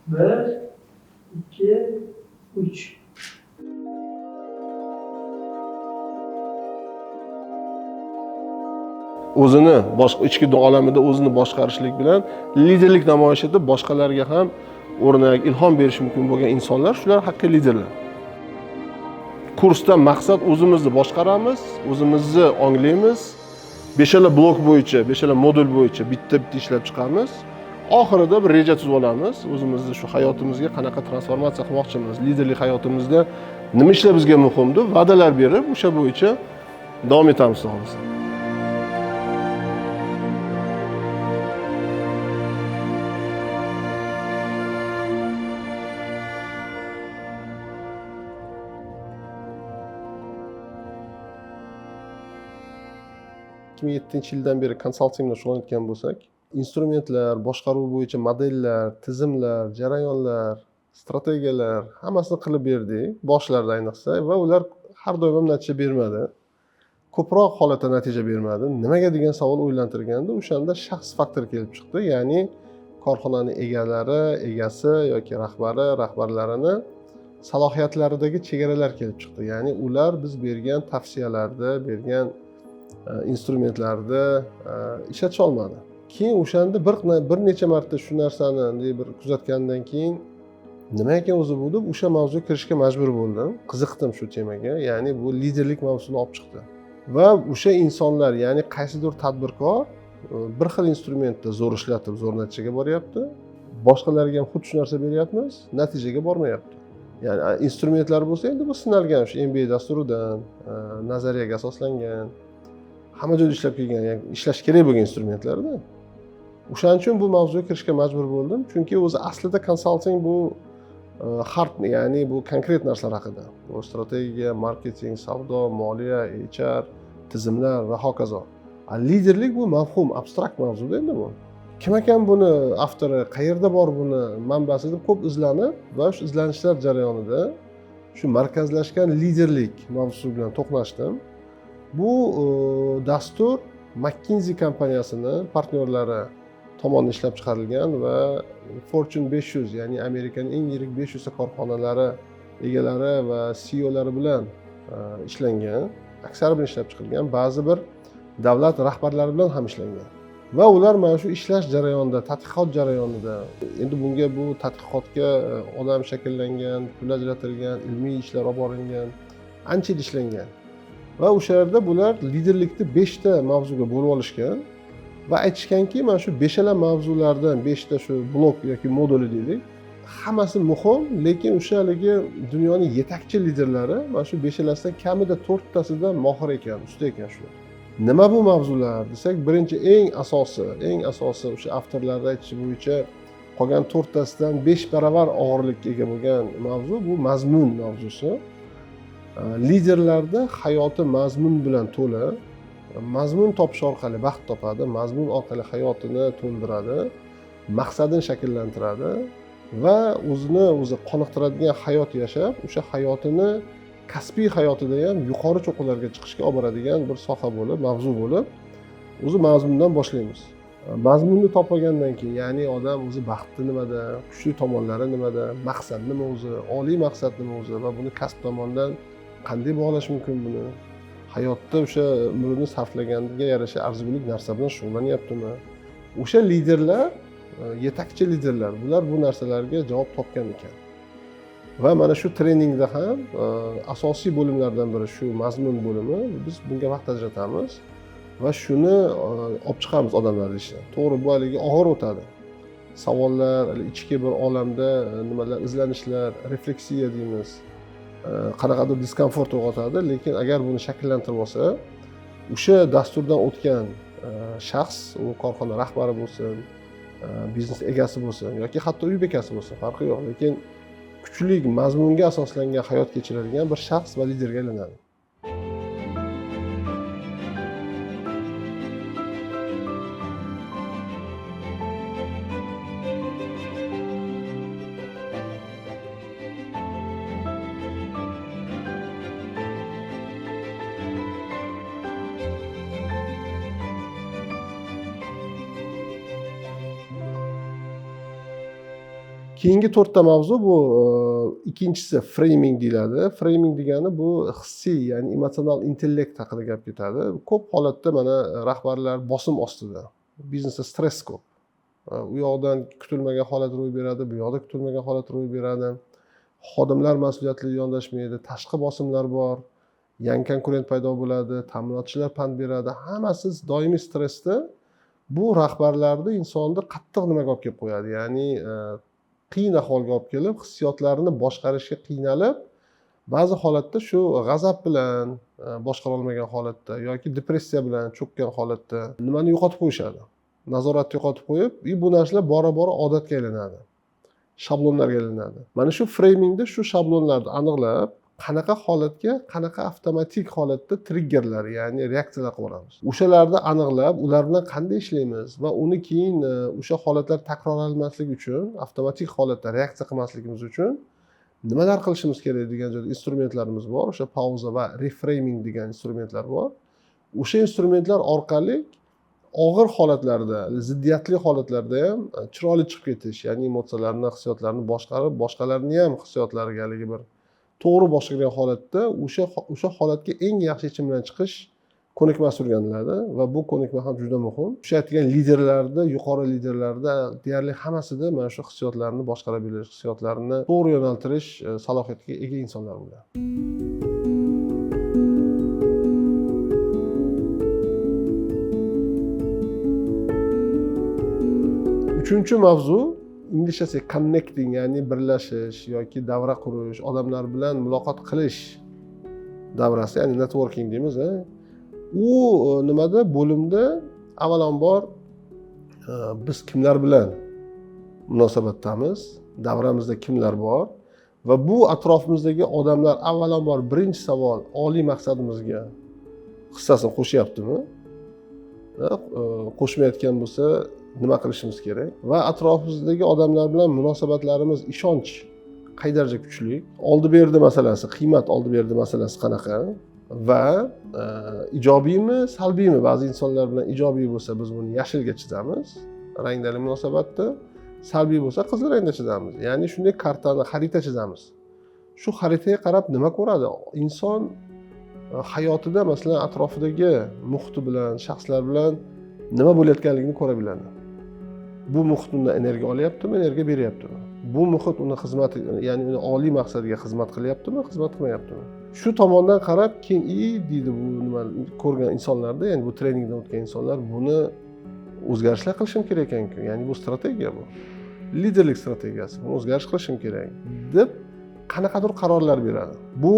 Bir, ikki, uch. O'zini boshqa ichki olamida o'zini boshqarishlik bilan liderlik namoyish etib, boshqalarga ham o'rnak, ilhom berishi mumkin bo'lgan insonlar, shular haqiqiy liderlar. Kursdan maqsad o'zimizni boshqaramiz, o'zimizni onglaymiz, beshala blok bo'yicha, beshala modul bo'yicha bitta-bitta ishlab chiqamiz. Oxirida bir reja tuzib olamiz, o'zimizni shu hayotimizga qanaqa transformatsiya qilmoqchimiz, liderlik hayotimizda nima ishlar bizga muhim deb va'dalar berib, o'sha bo'yicha davom etamiz xolos. 2007-yildan beri konsalting bilan shug'ullanayotgan bo'lsak, instrumentlar, boshqaruv bo'yicha modellar, tizimlar, jarayonlar, strategiyalar hammasini qilib berdik, boshlarda ayniqsa, va ular har doim ham natija bermadi. Ko'proq holatda natija bermadi. Nimaga degan savol o'ylantirganda, o'shanda shaxs faktori kelib chiqdi, ya'ni korxonani egalari, egasi yoki rahbari, rahbarlarini salohiyatlaridagi chegaralar kelib chiqdi. Ya'ni ular biz bergan tavsiyalarni, bergan instrumentlarni ishlata olmadi. Keyin o'shanda bir necha marta shu narsani bir kuzatgandan keyin nima ekan o'zi bu deb o'sha mavzuga kirishga majbur bo'ldim. Qiziqdim shu temaga, ya'ni bu liderlik mavzusini olib chiqdi. Va o'sha insonlar, ya'ni qaysidir tadbirkor bir xil instrumentni zo'r ishlatib, zo'r natijaga boryapti. Boshqalarga ham xuddi shu narsa beryapmiz, natijaga bormayapti. Ya'ni instrumentlar bo'lsa, endi bu sinalgan, o'sha MBA dasturidan, nazariyaga asoslangan, hamma joyda ishlab kelgan, ya'ni ishlash kerak bo'lgan instrumentlarda. O'shaning uchun bu mavzuga kirishga majbur bo'ldim, chunki o'zi aslida konsalting bu hard, ya'ni bu konkret narsalar haqida. Bu strategiya, marketing, savdo, moliya, HR, tizimlar va hokazo. Liderlik bu mafhum, abstrakt mavzuda endi bu. Kim ekan buni avtori, qayerda bor buni manbasi deb ko'p izlanib va shu izlanishlar jarayonida shu markazlashgan liderlik mavzusi bilan to'qnashdim. Bu dastur McKinsey kompaniyasini partnyorlari tomonidan ishlab chiqarilgan va Fortune 500, ya'ni Amerikaning eng yirik 500 ta korxonalari egalari va CEOlari bilan ishlangan, aksari bilan ishlab chiqilgan, ba'zi bir davlat rahbarlari bilan ham ishlangan. Va ular mana shu ishlash jarayonida, tadqiqot jarayonida, endi bunga bu tadqiqotga odam shakllangan, pul ajratilgan, ilmiy ishlar olib borilgan, ancha yil ishlangan. Va o'sha yerda bular liderlikni 5 ta mavzuga bo'lib olishgan va aytishganki, mana shu 5 mavzulardan 5 ta shu blok yoki moduli deylik, hammasi muhim, lekin o'sha haligi dunyoning yetakchi liderlari mana shu 5talasidan kamida 4 tasida mohir ekan, usta ekan shu. Nima bu mavzular desak, birinchi eng asosi o'sha avtorlarning aytishi bo'yicha qolgan 4 tasidan 5 baravar og'irlikka ega bo'lgan mavzu bu mazmun mavzusi. Liderlarda hayoti mazmun bilan to'la, mazmun topish orqali baxt topadi, mazmun orqali hayotini to'ldiradi, maqsadini shakllantiradi va o'zini o'zi qoniqtiradigan hayot yashab, o'sha hayotini kasbiy hayotida ham yuqori cho'qqilarga chiqishga olib boradigan bir soha bo'lib, mavzu bo'lib, o'zi mazmundan boshlaymiz. Mazmunni topgandan keyin, ya'ni odam o'zi baxti nimada, kuchli tomonlari nimada, maqsad nima o'zi, oliy maqsad nima o'zi va buni kasb tomonidan qanday bog'lash mumkin buni? Hayotda o'sha umrini sarflaganiga yarasha arzigulik narsa bilan shug'ullanyaptimi? O'sha liderlar, yetakchi liderlar, bular bu narsalarga javob topgan ekan. Va mana shu treningda ham asosiy bo'limlardan biri shu mazmun bo'limi. Biz bunga vaqt ajratamiz va shuni olib chiqamiz odamlarning ishidan. To'g'ri, bu haligi og'ir o'tadi. Savollar, ichki bir olamda nimalar, izlanishlar, refleksiya deymiz. Qanaqadir diskomfort uyg'otadi, lekin agar buni shakllantirib olsa, o'sha dasturdan o'tgan shaxs, u korxona rahbari bo'lsin, biznes egasi bo'lsin yoki hatto uy bekasi bo'lsin, farqi yo'q, lekin kuchli mazmunga asoslangan hayot kechiradigan bir shaxs va liderga aylanadi. Keyingi to'rtta mavzu bu ikkinchisi framing deyiladi. Framing degani bu hissiy, ya'ni emotsional intellekt haqida gap ketadi. Ko'p holatda mana rahbarlar bosim ostida, biznesda stress ko'p. U yoqdan kutilmagan holat ro'y beradi, bu yoqda kutilmagan holat ro'y beradi. Xodimlar mas'uliyatli yondashmaydi, tashqi bosimlar bor, yangi konkurent paydo bo'ladi, ta'minotchilar pand beradi. Hammasi doimiy stressda. Bu rahbarlarni, insonni qattiq nimaga olib kelib qo'yadi, ya'ni qiyin ahvolga olib kelib, hissiyotlarini boshqarishga qiynalib, ba'zi holatda shu g'azab bilan boshqara olmagan holatda yoki depressiya bilan cho'kkan holatda nimani yo'qotib qo'yishadi, nazoratni yo'qotib qo'yib, и bu narsalar bora bora odatga aylanadi, shablonlarga aylanadi. Mana shu framingda shu shablonlarni aniqlab, qanaqa holatga qanaqa avtomatik holatda triggerlar, ya'ni reaksiyalar qilib yuboramiz, o'shalarni aniqlab, ular bilan qanday ishlaymiz va uni keyin o'sha holatlar takrorlanmasligi uchun, avtomatik holatda reaksiya qilmasligimiz uchun nimalar qilishimiz kerak degan joyda instrumentlarimiz bor. O'sha pauza va reframing degan instrumentlar bor. O'sha instrumentlar orqali og'ir holatlarda, ziddiyatli holatlarda ham chiroyli chiqib ketish, ya'ni emotsiyalarni, hissiyotlarni boshqarib, boshqalarni ham hissiyotlariga haligi bir to'g'ri boshqargan holatda o'sha holatga eng yaxshi yechim bilan chiqish ko'nikmasi o'rganiladi va bu ko'nikma ham juda muhim. O'sha aytgan liderlarda, yuqori liderlarda deyarli hammasida mana shu hissiyotlarni boshqara bilish, hissiyotlarni to'g'ri yo'naltirish salohiyatiga ega insonlar bo'ladi. Uchinchi mavzu inglizchasi connecting, ya'ni birlashish yoki davra qurish, odamlar bilan muloqot qilish davrasi, ya'ni networking deymiz. U nimada bo'limda avvalambor biz kimlar bilan munosabatdamiz, davramizda kimlar bor va bu atrofimizdagi odamlar avvalambor birinchi savol oliy maqsadimizga hissasini qo'shyaptimi? Qo'shmayotgan bo'lsa nima qilishimiz kerak va atrofimizdagi odamlar bilan munosabatlarimiz, ishonch qay daraja kuchli, oldi berdi masalasi, qiymat oldi berdi masalasi qanaqa va ijobiymi, salbiymi? Ba'zi insonlar bilan ijobiy bo'lsa biz buni yashilga chizamiz, rangdagi munosabatda, salbiy bo'lsa qizil rangda chizamiz. Ya'ni shunday kartani, xarita chizamiz. Shu xaritaga qarab nima ko'radi? Inson hayotida masalan atrofidagi muhiti bilan, shaxslar bilan nima bo'layotganligini ko'ra biladi. Bu muhit undan energiya olyaptimi, energiya beryaptimi? Bu muhit uni xizmati, ya'ni uni oliy maqsadiga xizmat qilyaptimi, xizmat qilmayaptimi? Shu tomondan qarab keyin deydi bu nima ko'rgan insonlarda, ya'ni bu treningdan o'tgan insonlar buni o'zgarishlar qilishim kerak ekanku, ya'ni bu strategiya, bu liderlik strategiyasi, buni o'zgarish qilishim kerak deb qanaqadir qarorlar beradi. Bu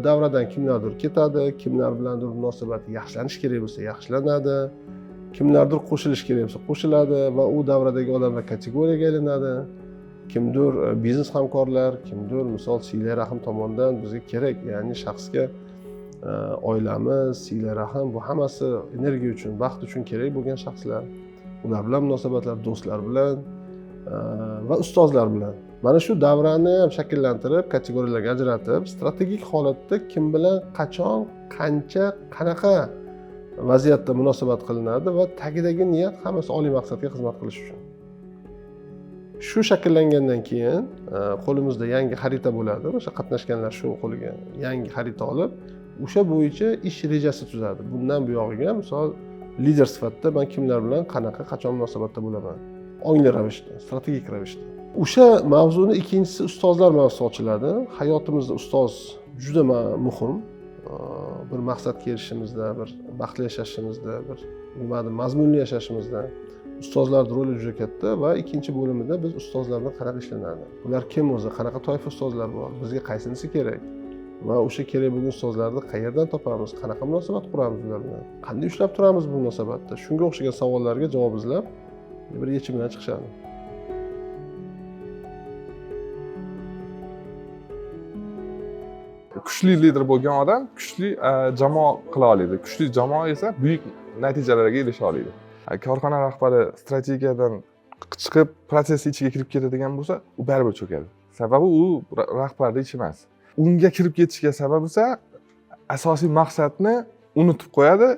davradan kimlardir ketadi, kimlar bilandir munosabat yaxshilanishi kerak bo'lsa yaxshilanadi, kimlardir qo'shilish kerak bo'lsa qo'shiladi va u davradagi odamlar kategoriyaga aylanadi. Kimdir biznes hamkorlar, kimdir misol siylay rahm tomonidan bizga kerak, ya'ni shaxsga oilamiz, siylay rahm, bu hammasi energiya uchun, baxt uchun kerak bo'lgan shaxslar, ular bilan munosabatlar, do'stlar bilan va ustozlar bilan. Mana shu davrani ham shakllantirib, kategoriyalarga ajratib, strategik holatda kim bilan, qachon, qancha, qanaqa vaziyatda munosabat qilinadi va tagidagi niyat hammasi oliy maqsadga xizmat qilish uchun. Shu shakllangandan keyin qo'limizda yangi xarita bo'ladi. O'sha qatnashganlar shu qo'liga yangi xarita olib, o'sha bo'yicha ish rejasi tuzadi. Bundan buyog'iga misol lider sifatida men kimlar bilan qanaqa, qachon munosabatda bo'laman, ongli ravishda, strategik ravishda. O'sha mavzuni ikkinchisi ustozlar mavzusi ochiladi. Hayotimizda ustoz juda muhim. Bir maqsadga erishishimizda, bir baxtli yashashimizda, bir nimadir mazmunli yashashimizda ustozlar roli juda katta va ikkinchi bo'limida biz ustozlar bilan qanaqa ishlanadi, ular kim o'zi, qanaqa toifa ustozlar bor, bizga qaysinisi kerak va o'sha kerak bo'lgan ustozlarni qayerdan topamiz, qanaqa munosabat quramiz ular bilan, qanday ushlab turamiz bu munosabatda, shunga o'xshagan savollarga javob izlab bir yechim bilan chiqishadi. Kuchli lider bo'lgan odam kuchli jamoa qila oladi. Kuchli jamoa esa buyuk natijalarga erisha oladi. Korxona rahbari strategiyadan chiqib protsess ichiga kirib ketadigan bo'lsa, u baribir cho'kadi. Sababi u rahbarning ishi emas. Unga kirib ketishiga sabab esa asosiy maqsadni unutib qo'yadi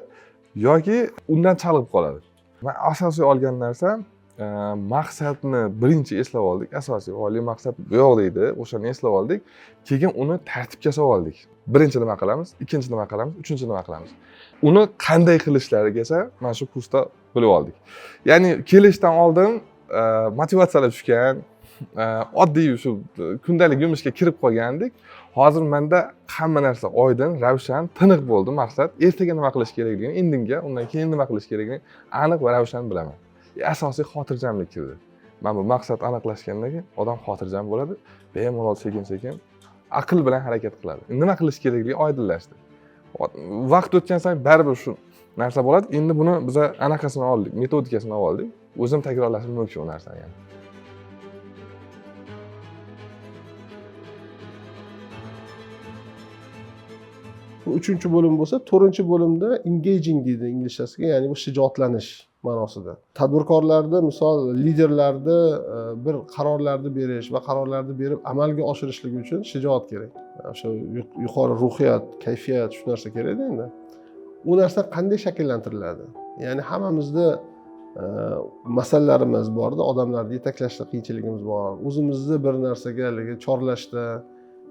yoki undan chalg'ib qoladi. Men asosiy olgan narsam Maqsadni birinchi eslab oldik, asosiy oliy maqsad bu yoqda edi, o'shani eslab oldik. Keyin uni tartibga solib oldik. Birinchi nima qilamiz, ikkinchi nima qilamiz, uchinchi nima qilamiz, uni qanday qilishlarigacha mana shu kursda bilib oldik. Ya'ni kelishdan oldin motivatsiyalar tushgan, oddiy shu kundalik yumushga kirib qolgandik. Hozir menda hamma narsa oydin, ravshan, tiniq bo'ldi. Maqsad ertaga nima qilish kerakligini, indinga, undan keyin nima qilish kerakligini aniq va ravshan bilaman. Asosiy xotirjamlik kirdi. Mana bu maqsad aniqlashgandan keyin odam xotirjam bo'ladi, bemalol sekin-sekin aql bilan harakat qiladi. Nima qilish kerakligi oydinlashdi. Vaqt o'tgan sayin baribir shu narsa bo'ladi. Endi buni biza anaqasini oldik, metodikasini oldik. O'zim takrorlashim mumkin u narsani yani. Bu uchinchi bo'lim bo'lsa, to'rtinchi bo'limda engaging deydi inglizchasiga, ya'ni bu shijoatlanish ma'nosida. Tadbirkorlarda, misol liderlarda bir qarorlarni berish va qarorlarni berib amalga oshirishlik uchun shijoat kerak. O'sha yuqori ruhiyat, kayfiyat, shu narsa kerakda endi. U narsa qanday shakllantiriladi? Ya'ni hammamizda masalalarimiz borda, odamlarni yetaklashda qiyinchiligimiz bor. O'zimizni bir narsaga haligi chorlashda,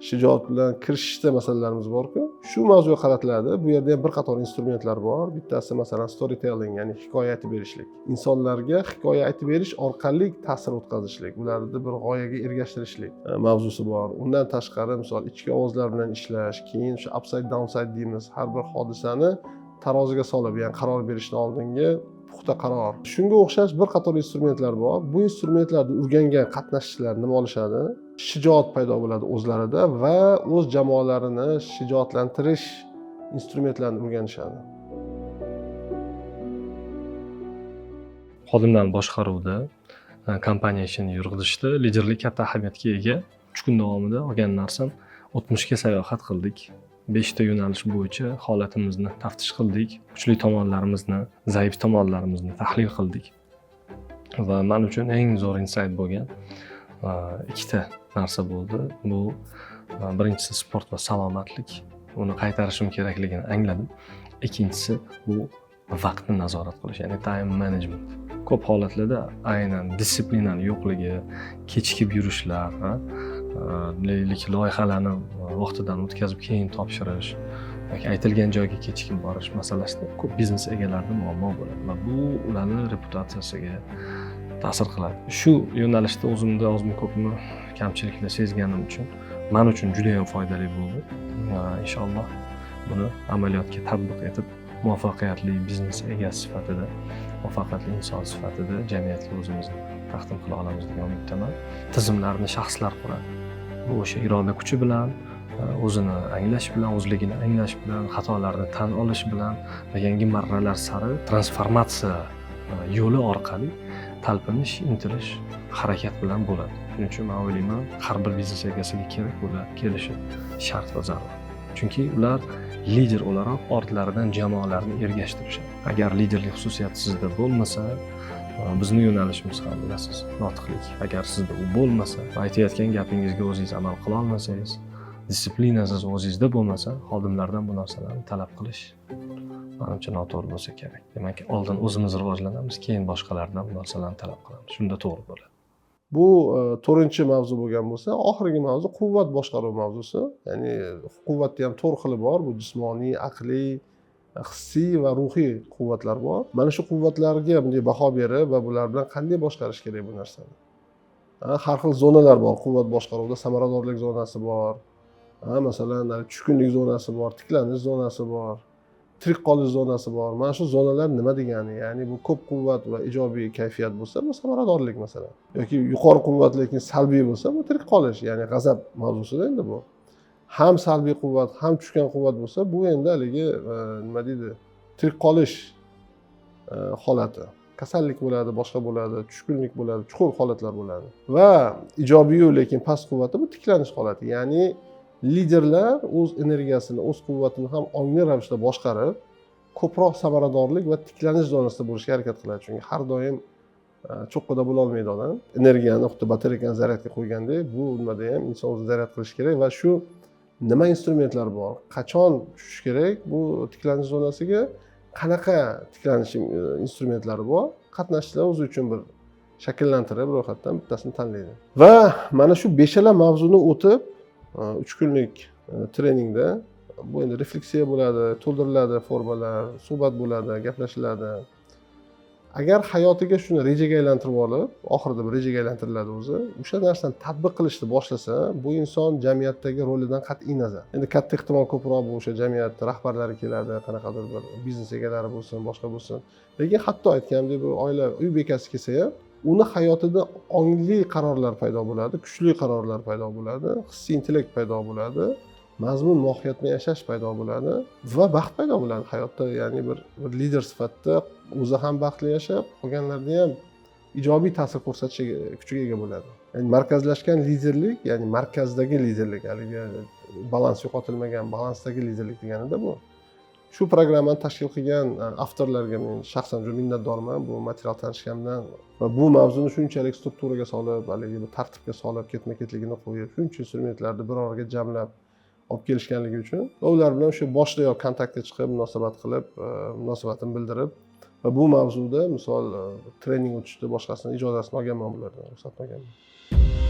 shijoat bilan kirishishda masalalarimiz bor-ku. Shu mavzuga qaratiladi. Bu yerda ham bir qator instrumentlar bor. Bittasi masalan storytelling, ya'ni hikoya aytib berishlik. Insonlarga hikoya aytib berish orqali ta'sir o'tkazishlik, ularni bir g'oyaga ergashtirishlik mavzusi bor. Undan tashqari misol ichki ovozlar bilan ishlash, keyin shu upside downside deymiz, har bir hodisani taroziga solib, ya'ni qaror berishdan oldingi puxta qaror. Shunga o'xshash bir qator instrumentlar bor. Bu instrumentlarni o'rgangan qatnashchilar nima olishadi? Shijoat paydo bo'ladi o'zlarida va o'z jamoalarini shijoatlantirish instrumentlarini o'rganishadi. Xodimlarni boshqaruvda, kompaniya ishini yurg'izishda liderlik katta ahamiyatga ega. 3 kun davomida olgan narsam, o'tmishga sayohat qildik. 5 ta yo'nalish bo'yicha holatimizni taftish qildik, kuchli tomonlarimizni, zaif tomonlarimizni tahlil qildik. Va men uchun eng zo'r insight bo'lgan ikkita narsa bo'ldi. Bu birinchisi sport va salomatlik. Uni qaytarishim kerakligini angladim. Ikkinchisi bu vaqtni nazorat qilish, ya'ni time management. Ko'p holatlarda aynan disiplinani yo'qligi, kechikib yurishlar, deylik loyihalarni vaqtidan o'tkazib keyin topshirish yoki aytilgan joyga kechikib borish masalasida ko'p biznes egalarida muammo bo'ladi va bu ularni reputatsiyasiga ta'sir qiladi. Shu yo'nalishda o'zimda ozmi ko'pmi kamchiliklar sezganim uchun men uchun juda ham foydali bo'ldi. Inshaalloh buni amaliyotga tatbiq etib muvaffaqiyatli biznes egasi sifatida, muvaffaqiyatli inson sifatida jamiyatga o'zimizni taqdim qila olamiz degan umiddaman. Tizimlarni shaxslar quradi. Bu o'sha iroda kuchi bilan, o'zini anglash bilan, o'zligini anglash bilan, xatolarni tan olish bilan va yangi marralar sari transformatsiya yo'li orqali talpinish, intilish, harakat bilan bo'ladi. Shuning uchun men o'ylayman, har bir biznes egasiga kerak bular kelishi shart va zarur. Chunki ular lider o'laroq ortlaridan jamoalarni ergashtirishadi. Agar liderlik xususiyati sizda bo'lmasa, bizni yo'nalishimiz ham bilasiz, notiqlik. Agar sizda u bo'lmasa, aytayotgan gapingizga o'zingiz amal qila olmasangiz, disiplinasiz o'zingizda bo'lmasa, xodimlardan bu narsalarni talab qilish manimcha noto'g'ri bo'lsa kerak. Demak, oldin o'zimiz rivojlanamiz, keyin boshqalardan bu narsalarni talab qilamiz. Shunda to'g'ri bo'ladi. Bu to'rtinchi mavzu bo'lgan bo'lsa, oxirgi mavzu quvvat boshqaruv mavzusi. Ya'ni quvvatni ham to'rt xili bor. Bu jismoniy, aqliy, hissiy va ruhiy quvvatlar bor. Mana shu quvvatlarga bunday baho berib va bular bilan qanday boshqarish kerak bu narsani? Har xil zonalar bor. Quvvat boshqaruvida samaradorlik zonasi bor. Masalan, tushkunlik zonasi bor, tiklanish zonasi bor, tirik qolish zonasi bor. Mana shu zonalar nima degani? Ya'ni bu ko'p quvvat va ijobiy kayfiyat bo'lsa, bu samaradorlik masalan. Yoki yuqori quvvat lekin salbiy bo'lsa, bu tirik qolish, ya'ni g'azab mavzusida endi bu. Ham salbiy quvvat, ham tushgan quvvat bo'lsa, bu endi haligi nima deydi, tirik qolish holati. Kasallik bo'ladi, boshqa bo'ladi, tushkunlik bo'ladi, chuqur holatlar bo'ladi. Va ijobiy lekin past quvvati bu tiklanish holati. Ya'ni liderlar o'z energiyasini, o'z quvvatini ham ongli ravishda boshqarib, ko'proq samaradorlik va tiklanish zonasida bo'lishga harakat qiladi. Chunki har doim cho'qqida bo'la olmaydi odam. Energiyani xuddi batareykani zaryadga qo'ygandek, bu nimada ham inson o'zi zaryad qilishi kerak va shu nima instrumentlar bor, qachon tushish kerak bu tiklanish zonasiga, qanaqa tiklanish instrumentlari bor, qatnashchilar o'zi uchun bir Shakllantirib, ro'yxatdan bittasini tanlaydi va mana shu beshala mavzuni o'tib, 3 kunlik treningda, bu endi refleksiya bo'ladi, to'ldiriladi formalar, suhbat bo'ladi, gaplashiladi. Agar hayotiga shuni rejaga aylantirib olib, oxirida bir rejaga aylantiriladi o'zi, o'sha narsani tatbiq qilishni boshlasa, bu inson jamiyatdagi rolidan qat'iy nazar, endi katta ehtimol ko'proq bu o'sha jamiyat rahbarlari keladi, qanaqadir bir biznes egalari bo'lsin, boshqa bo'lsin, lekin hatto aytganimdek, bu oila, uy bekasi kelsa ham, uni hayotida ongli qarorlar paydo bo'ladi, kuchli qarorlar paydo bo'ladi, hissiy intellekt paydo bo'ladi, mazmun mohiyat bilan yashash paydo bo'ladi va baxt paydo bo'ladi hayotda. Ya'ni bir lider sifatida o'zi ham baxtli yashab, qolganlarga ham ijobiy ta'sir ko'rsatish kuchiga ega bo'ladi. Ya'ni markazlashgan liderlik, ya'ni markazdagi liderlik, haligi balans yo'qotilmagan balansdagi liderlik deganida bu. Shu programmani tashkil qilgan avtorlarga men shaxsan juda minnatdorman bu material tanishganimdan va bu mavzuni shunchalik strukturaga solib, haligi bir tartibga solib, ketma ketligini qo'yib, shuncha instrumentlarni bir oraga jamlab olib kelishganligi uchun va ular bilan o'sha boshidayoq kontaktga chiqib, munosabat qilib, munosabatimni bildirib va bu mavzuda misol trening o'tishni, boshqasini ijozasini olganman, bulardan ruxsatini olganman.